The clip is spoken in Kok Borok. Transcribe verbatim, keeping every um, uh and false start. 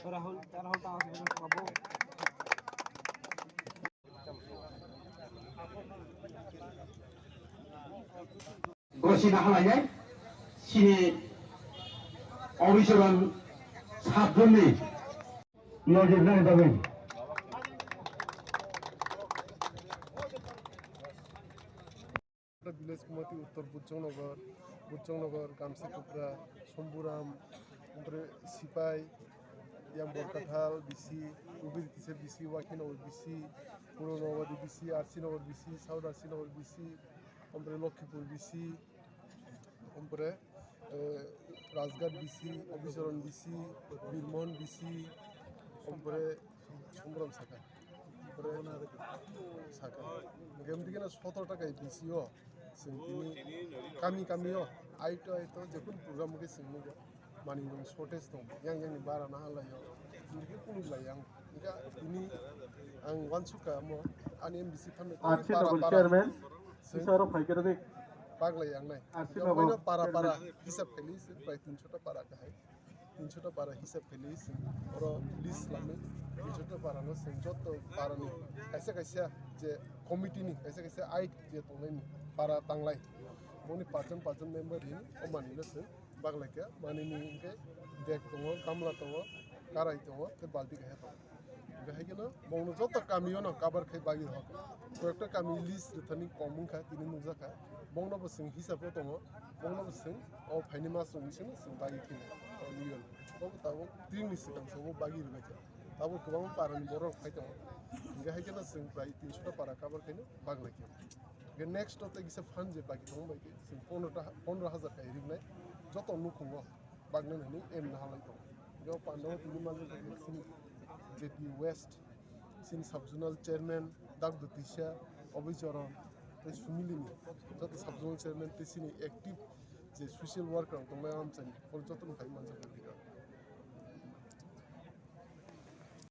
Rahul, Rahul ta asal babu. Gosina halai nai, sini Obisoron sabjonni nojor nani bagwi. Village Committee Uttor Bujongnagar, Bujongnagar, Gamsa Kupra, Somburam, Umbre Sipai, Yang Borkathal B C, Ubiri Tisa B C, Wakhinagar B C, Puranagar B C, Arsinagar B C, South Arsinagar B C, Umbre Lokhipur B C, Umbre, eh, Rajghat B C, Obisoron B C, Birmon B C, Umbre Somburam Saka. Pore saka. Game dikena sotor ta kai B C o. Sing tini kami kami o. Aito aito jekun program ke sing nugo. Mani nung shortage tong. Yang yang ni bara na halai o. Dike punu lai yang. Ika tini ang wansuka mo. Ani M D C phan. Arsi Nogor chairman. Sisa ro phai kere de. Pag lai yang nai. Arsi Nogor para para hisab kali sing pai tin chota para kahai. Tin chota para hisab khaili sing oro list lami tin chota para no sing joto para ni kaisa kaisa je committee ni kaisa kaisa ai je tongnai ni para tanglai boni pajon pajon member hini o mani no sing baglai kha mani ni hingke dek tongo gamla tongo karai tongo tei balti kaisa tongo. Hingke hai kheno bongno joto kamio no cover khai bagwi rok. Koyekta kami list rwthani kom wngkha tini nukjakha. Bongno bo chwng hisab o tongo. Bongno bo chwng o phaini mas rok bisingno chwng bagwi khini o union. Bo tabuk tring ni swkang se bo bagwi rwbaikha. Tabuk kwbangma para ni borok phai tongo. Hingke hai kheno chwng prai tinso ta para cover khaino baglaikha. Hingke next o tei kisa fund je bagi tongo bai khe chwng pondro ta, pondro hajar kai riknai joto nukhungo. Bagna nini em na halai tong. Yo pando tini manjak tini J P West, sini sub zonal chairman Dagdo Tisa, Obichoron, tei Sumili ni joto sub zonal chairman tei sini active je social worker tong lai amchani, joto no khai manjak.